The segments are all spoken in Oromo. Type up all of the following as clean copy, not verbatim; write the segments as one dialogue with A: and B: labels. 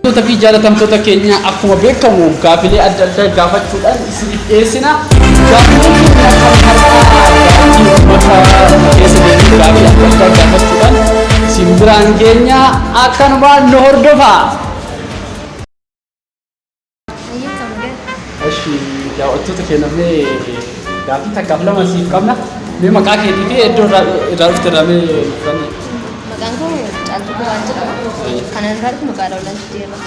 A: Kabajamtoota fi jaalatamtoota keenya akkuma beekamu gaafilee adda addaa gaafachuudhaan isiniif dhiyeessina. Gaafileen keenya kan har'aa gaafii uummata keessa deemee gaafii adda addaa gaafachuudhaan isin biraan geenya akkanumaan nu hordofaa. Eshi daawwattoota keenya mee gaafii takkaaf lama siif qabna. Mee maqaa keetii fi iddoo irraa irraa dhufte irraa mee nuuf kenni.
B: Maqaan koo Caaltuu Gobaan jedhama. Kanan irraa dhufe magaalaa Olaantuutti irra.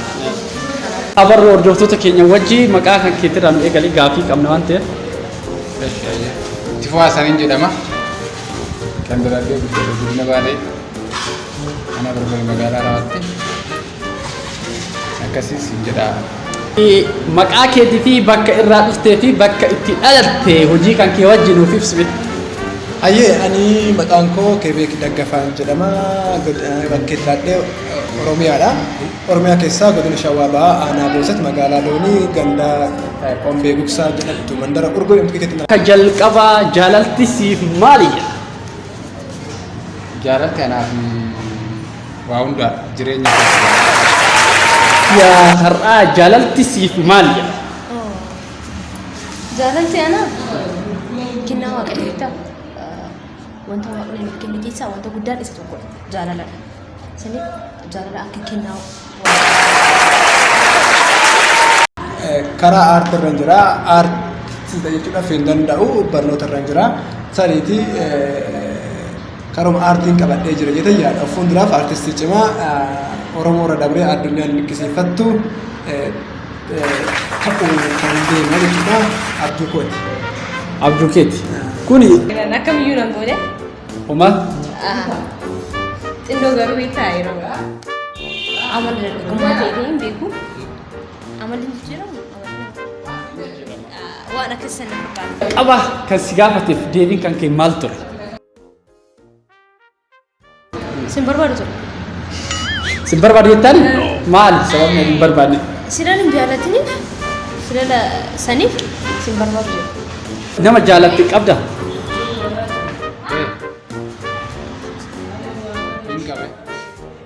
A: Abarroo hordoftoota keenya wajji maqaa kan keetirraa nu eegalee gaafii qabna waan ta'eef.
C: Eshi ayyee. Tifuu Hasaniin jedhama. Kan dalaggee guddate godina Baalee. Ana barbari magaalaa Rawaatti. Akkasii siin jedha.
A: Maqaa keetii fi bakka irraa dhuftee fi bakka itti dhalatte hojii kan kee wajjin nuuf ibsi.
D: Hayyee ani maqaan koo Kebeek Daggafaan jedhama. Bakki itti dhaladhe Oromiyaadha. Oromiyaa keessaa godina Shawaa Bahaa aanaa Boosat magaalaa Loonii ganda Qombee Gugsaa jedhamtu mandara Urgoo jedhamtu keessatti.
A: Akka jalqabaa jaalalti siif maali jedha?
C: Jaalalti anaaf waa hundaadha jireenya keessa.
A: Yaa har'aa jaalalti siif maali jedha?
B: Jaalalti anaaf kennaa waaqayyoo ta'a. Wanta waaqni nuuf kenne keessaa wanta guddaan isa tokkodha. Jaalaladha. Saniif jaalala akka kennaa
D: Karaa aartii irra jira. Aartii jechuudhaaf hin danda'u barnoota irra jira. Saniiti Karuma aartiin qabadhee jira jedhee yaada. Of fuulduraaf aartistii cimaa Oromoo irra dabree addunyaan dinqisiifattu ta'uu kan deema jechuudha. Abjuu kooti.
A: Abjuu keeti. Kuni
B: Akkamiyyuu nan goone.
A: homaa
B: Xinnoo garuu beektaa yeroo amala dargaggummaa ta'e hin beeku. Amalli hin jijjiiramu. Waan akkas sana fakkaata.
A: Qaba kan si gaafateef deebiin kan kee maal ture?
B: Sin barbaadu ture.
A: Sin barbaadu jettaan maali sababni hin barbaadne?
B: Silan hin jaalatiniif silala saniif sin barbaadu jedhe.
A: Nama jaalatte qabda?
C: Hin qabe.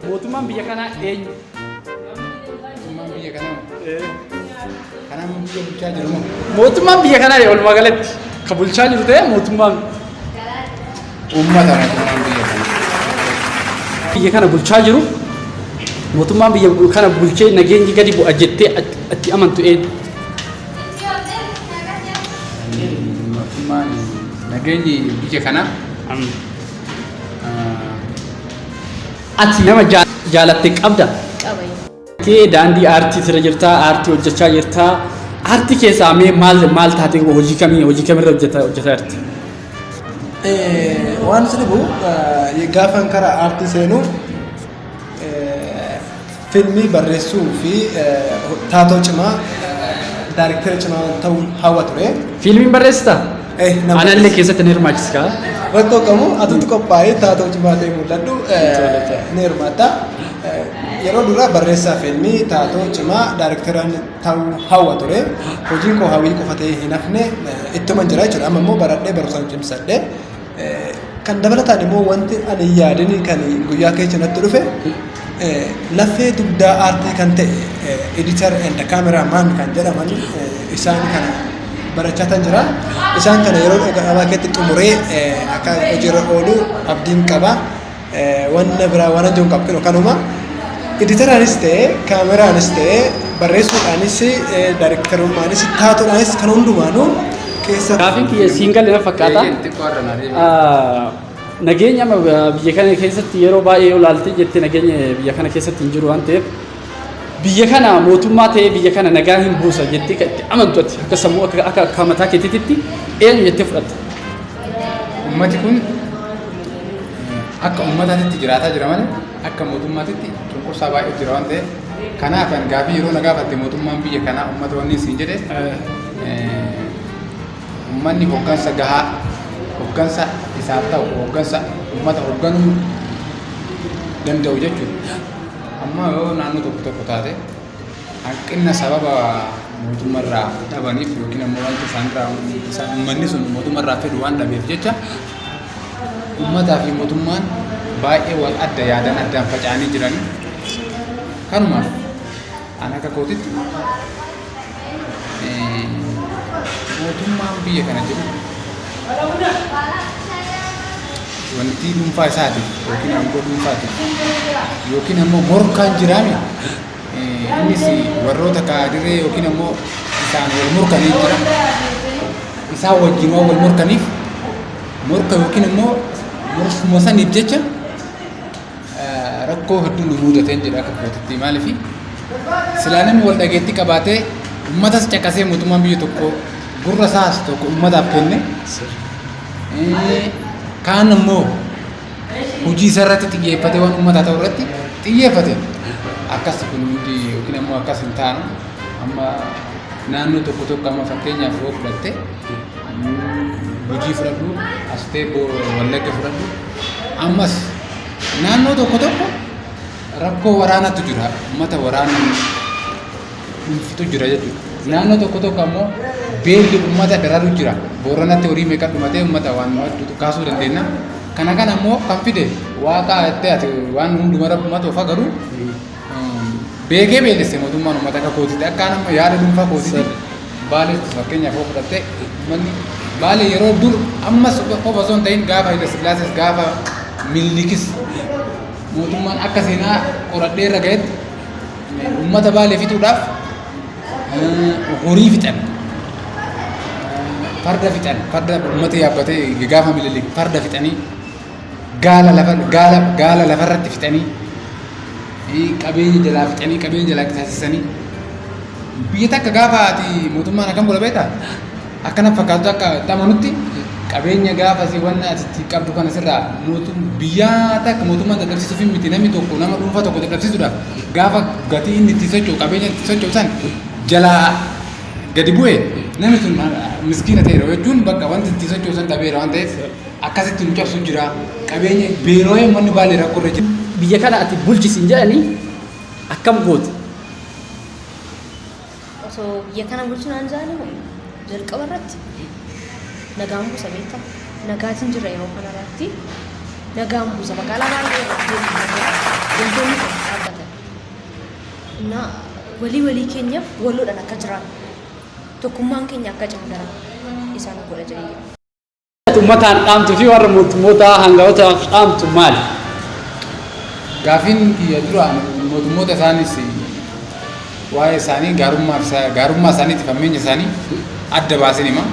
A: Mootummaan biyya kanaa eenyu?
C: Mootummaan biyya kanaa kanaa biyya bulchaa jiru moo?
A: Mootummaan biyya kanaa walumaa galatti kan bulchaa jiru ta'e mootummaan
C: Uummata mootummaan biyya kanaa.
A: Biyya kana bulchaa jiru mootummaan biyya kana bulchee nageenyi gadi bu'a jettee itti amantu eenyu?
C: Mootummaan nageenyi biyya kanaa
A: Ati nama jaalatte qabda?
B: Qaba.
A: Kee daandii aartii irra jirtaa, aartii hojjechaa jirtaa. Aartii keessaa mee maal maal taatee hojii kamii hojii kamirra hojjetaa hojjetaa jirti?
D: Waan si dhibu gaafan karaa aartii seenu fiilmii barreessuu fi taatoo cimaa daariktera cimaa ta'uun hawwa ture.
A: Fiilmiin barreessitaa?
D: Eh, nan
A: Anallee
D: barreessa.
A: keessatti ni hirmaachisa.
D: Rakkoo qabu atutti qophaa'ee taatoo cimaa ta'e mul'adhu ni hirmaatta. Yeroo duraa barreessaa fiilmii taatoo cimaa daarikteraan ta'uu hawwa ture. Hojiin koo hawwii qofa ta'ee hin hafne ittuman jira jechuudha. Amma immoo baradhee barumsaan cimsadhe. Kan dabalataan immoo wanti ani hin yaadin kan guyyaa keessa natti dhufe lafee dugdaa aartii kan ta'e editor and camera man kan jedhaman isaan kana barachaa tan jira. Isaan kana yeroo gabaabaa keessatti xumuree akka hojiirra oolu abdiin qaba. Wanna biraa waan jiru hin qabu kanuma. Editoraanis ta'e kaameraanis ta'e barreessuudhaanis daarektarummaanis taatoodhaanis kan hundumaanuu keessa.
A: Gaafiin kiyya siin galle na fakkaata.
C: Eeyyeen xiqqoo irra naa deebi'e.
A: Nageenya amma biyya kana keessatti yeroo baay'ee yoo ilaalte jette nageenya biyya kana keessatti hin jiru waan ta'eef biyya kana mootummaa ta'ee biyya kana nagaa hin buusa jettee kan itti amantu ati akka sammuu akka akka akka mataa keetiitti eenyu jettee fudhatta.
C: Ummati kun akka ummataatitti jiraataa jira malee akka mootummaatitti cunqursaa baay'ee jira waan ta'eef kanaaf an gaafii yeroo na gaafatte mootummaan biyya kanaa ummata wanni siin jedhe ummanni hoggansa gahaa hoggansa isaaf ta'u hoggansa ummata hogganuu danda'u jechuudha. Amma yoo naannoo tokko tokko taate hanqina sababa mootummarraa dhabaniif yookiin ammoo wanta isaanirraa isaan uummanni sun mootummarraa fedhu waan dhabeef jecha uummataa fi mootummaan baay'ee wal adda yaadan addaan faca'anii jiran. Kanumaaf An akka kootitti mootummaan biyya kana jiru wanti dhuunfaa isaatiif yookiin aangoo dhuunfaatiif yookiin ammoo morkaan jiraame, innis warroota kaadiree yookiin ammoo isaan wal morkanii jira. Isaan wajjin waan wal morkaniif, morka yookiin immoo morkuma saniif jecha rakkoo hedduu nu mudateen jedha akka kootitti. Maaliif silaa namni wal dhageetti qabaatee uummatas caqasee, mootummaan biyya tokko gurra isaas tokko uummataaf kenne, kaan immoo hojii isaa irratti xiyyeeffate, waan uummataa ta'u irratti xiyyeeffate, akkas kun hundi yookiin ammoo akkas hin taanu. Amma naannoo tokko tokko, amma fakkeenyaaf yoo fudhatte, Gujii fudhadhu, Astee Wallagga fudhadhu, ammas naannoo tokko tokko rakkoo waraanatu jira, uummata waraanaan dhuunfitu jira jechuudha. Naannoo tokko tokko ammoo beelli uummata dararu jira. Booranatti horii meeqa dhumatee, uummata waan hedduutu kaasuu dandeenya. Kana kana ammoo kan fide waaqa jettee ati waan hunduma rabbumatu of garuu beekee beelesse mootummaan uummata akka kootitti, akka amma yaada dhuunfaa kootitti. Baaleetti fakkeenyaaf yoo fudhatte, uummanni Baalee yeroo dur, ammas qofa osoo hin ta'in, gaafa Haile Sillaasees, gaafa Minilikis, mootummaan akka seenaa qoradhee irra ga'etti uummata Baalee fixuudhaaf horii fixan, farda fixan, farda uummata yaabbatee gaafa Minilik farda fixanii, gaala lafa gaala gaala lafarratti fixanii, qabeenya jalaa fixanii, qabeenya jalaa qisaasessanii. Biyya takka gaafa ati mootummaan akkam godha beektaa? Akkana fakkaatu, akka itti amanutti, qabeenya gaafa si wanna ati itti qabdu kana sirraa mootum biyyaa takka mootummaan dadhabsiisuuf miti, namni tokko nama dhuunfaa tokko dadhabsiisuudhaaf gaafa gatii inni itti socho'u, qabeenya itti socho'u san jalaa gadi bu'e, namni sun miskiina ta'eera jechuun bakka wanti itti socho'u san dhabeera waan ta'eef akkasitti nu cabsu jira. Qabeenya beeloo'ee uummanni Baalee rakkoo irra jira.
A: Biyya kana ati bulchisiin jedhanii akkam goote?
B: Osoo biyya kana bulchu naan jaalamu, jalqaba irratti nagaan buusa, beektaa? Nagaatiin jira yeroo kanarratti, nagaan buusa. Magaalaa baay'ee irratti jira. Wantoonni kun dhaabbatan. Innaa walii walii keenyaaf waloodhaan akka jiraannu, tokkummaan keenya akka cimu daran isaan godha jedhee.
A: Uummataan dhaamtuu fi warra mootummoota hanga'ootaaf dhaamtu maali?
C: Gaafiin kiyya dura mootummoota isaanis waa'ee isaanii gaarummaa isaaniitiif hammeenya isaanii adda baasin hima.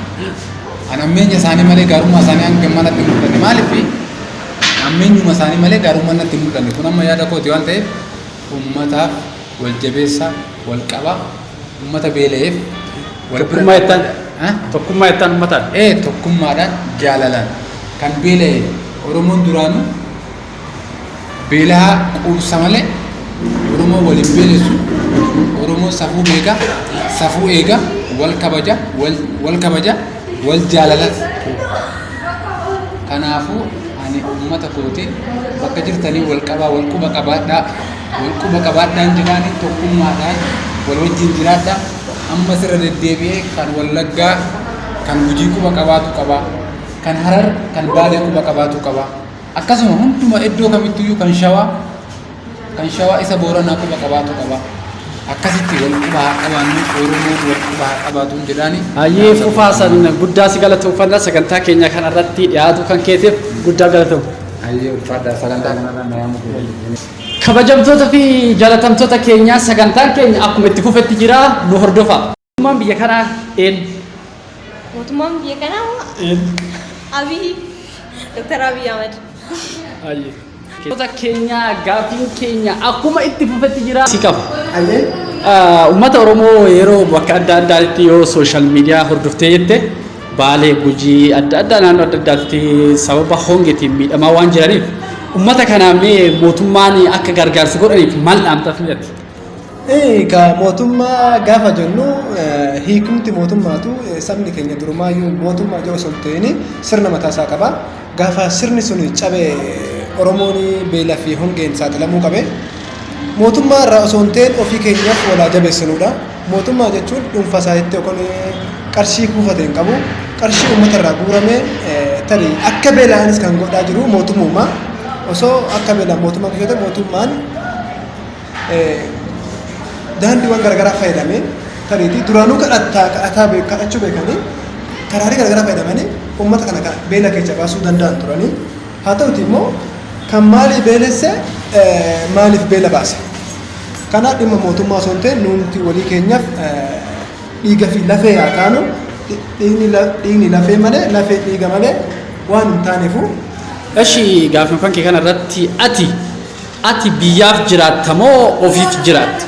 C: An hammeenya isaanii malee gaarummaa isaanii hanga manatti hin mul'anne. Maaliif hammeenyuma isaanii malee gaarummaan natti hin mul'anne? Kun amma yaada kooti waan ta'eef, uummataaf wal jabeessa, wal qaba, uummata beela'eef wal bira.
A: Tokkummaa jettaan?
C: Ha?
A: Tokkummaa jettaan uummataan?
C: Ee, tokkummaadhaan, jaalalaan kan beela'e. Oromoon duraanuu beelaa quubsa malee Oromoo waliin beelessu. Oromoon safuu beeka, safuu eega, wal kabaja, wal kabaja, wal jaalalas. Kanaafuu ani uummata kootiin bakka jirtanii wal qabaa, wal quba qabaadhaa, wal quba qabaadhaan jedhaanii, tokkummaadhaan wal wajjin jiraadhaa. Amma sirra deddeebi'ee kan Wallaggaa, kan Gujii quba qabaatu qaba, kan Harar, kan Baalee quba qabaatu qaba. Akkasuma hunduma iddoo kamittiyyuu kan Shawaa isa Booranaa quba qabaatu qaba. Akkasitti wal quba haa qabaannu, Oromoon wal quba haa qabaatuun jedhaani.
A: Hayyee Fufaa, san guddaa si galatoomfanna, sagantaa keenya kanarratti dhiyaatu kan keetiif guddaa galatoom.
C: Hayyee, ulfaadhaa, sagantaa kanarra na yaamuu keessatti.
A: Kabajamtoota fi jaalatamtoota keenya, sagantaan keenya akkuma itti fufetti jira, nu hordofa. Mootummaan biyya kanaa eenyu?
B: Mootummaan biyya kanaa Abiy, Dr. Abiy Ahmed.
A: Hayyee. Keenya gaaffiin keenya akkuma itti fufetti jira. Si qaba.
D: Hayyee.
A: Uummata Oromoo yeroo bakka adda addaatti yoo social media hordoftee jette, Baalee, Gujii adda addaa, naannoo adda addaatti sababa hongeetiin miidhamaa waan jiraniif, uummata kanaa mee mootummaan akka gargaarsa godhaniif maal dhaamtaaf mi'atti?
D: Egaa mootummaa gaafa jennu, hiikumti mootummaatu sabni keenya durumaayyuu mootummaa jiru osoo hin ta'in sirna mataa isaa qaba. Gaafa sirni sun cabe Oromoon beelaa fi hongeen saaxilamuu qabe. Mootummaa irraa osoo hin ta'in ofii keenyaaf walaa jabeessinudha. Mootummaa jechuun dhuunfaa isaatti yookaan qarshii kuufate hin qabu. Qarshii uummata irraa guurame tarii akka beela'anis kan godhaa jiru mootummaa. Osoo akka beelaan mootummaa keessatti mootummaan Daandiiwwan garaagaraa fayyadamee tariitii duraanuu kadhattaa kadhataa kadhachuu beekanii karaalee garaagaraa fayyadamanii uummata kana beela keessa baasuu danda'an turanii. Haa ta'uti immoo kan maalii beelesse maaliif beela baase? Kana dhimma mootummaa osoo hin ta'in nuti walii keenyaaf dhiiga fi lafee haa taanu, dhiigni lafee malee lafee dhiiga malee waan hin taaneefu.
A: Eshi, gaaffiiwwan kee kana irratti ati biyyaaf jiraatta moo ofiif jiraatta?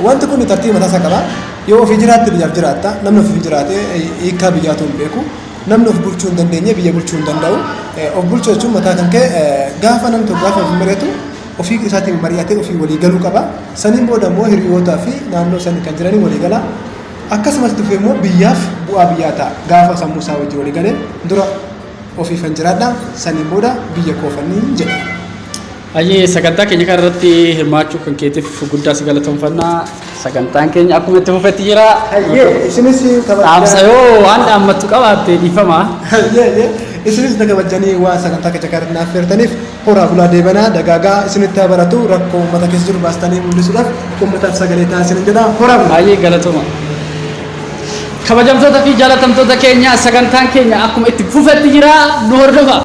D: Wanti kun tartiiba mataa isaa qaba. Yoo ofii jiraatte biyyaaf jiraatta. Namni ofii jiraate hiikkaa biyyaatu hin beeku. Namni of bulchuu hin dandeenye biyya bulchuu hin danda'u. Of bulchuu jechuun mataa kan ka'e gaafa namni tokko gaafa of mari'atu ofii isaatiin mari'atee ofii walii galuu qaba. Saniin booda immoo hiriyootaa fi naannoo sanii kan jiranii walii gala. Akkasumas dhufee immoo biyyaaf bu'aa biyyaa ta'a. Gaafa sammuu isaa wajjin walii galee dura ofiifan jiraadha. Saniin booda biyya koofanii jedha.
A: Hayyee, sagantaa keenya kana irratti hirmaachuu kan keetiif guddaa si galatoomfannaa. Sagantaan keenya akkuma itti fufetti jira.
D: Hayyee, isinis
A: Dhaamsa yoo waan dhaammattu qabaatte dhiifama.
D: Hayyee, isinis na kabajanii waan sagantaa keenya kanatti naaf affeertaniif horaa bulaa deebanaa dagaagaa isinitti haa baratu. Rakkoo uummata keessa jiru baastanii mul'isuudhaaf uummataaf sagalee taasisan jedha, horaa bulaa.
A: Baay'ee galatoma. Kabajamtoota fi jaalatamtoota keenya, sagantaan keenya akkuma itti fufetti jira, nu hordofa.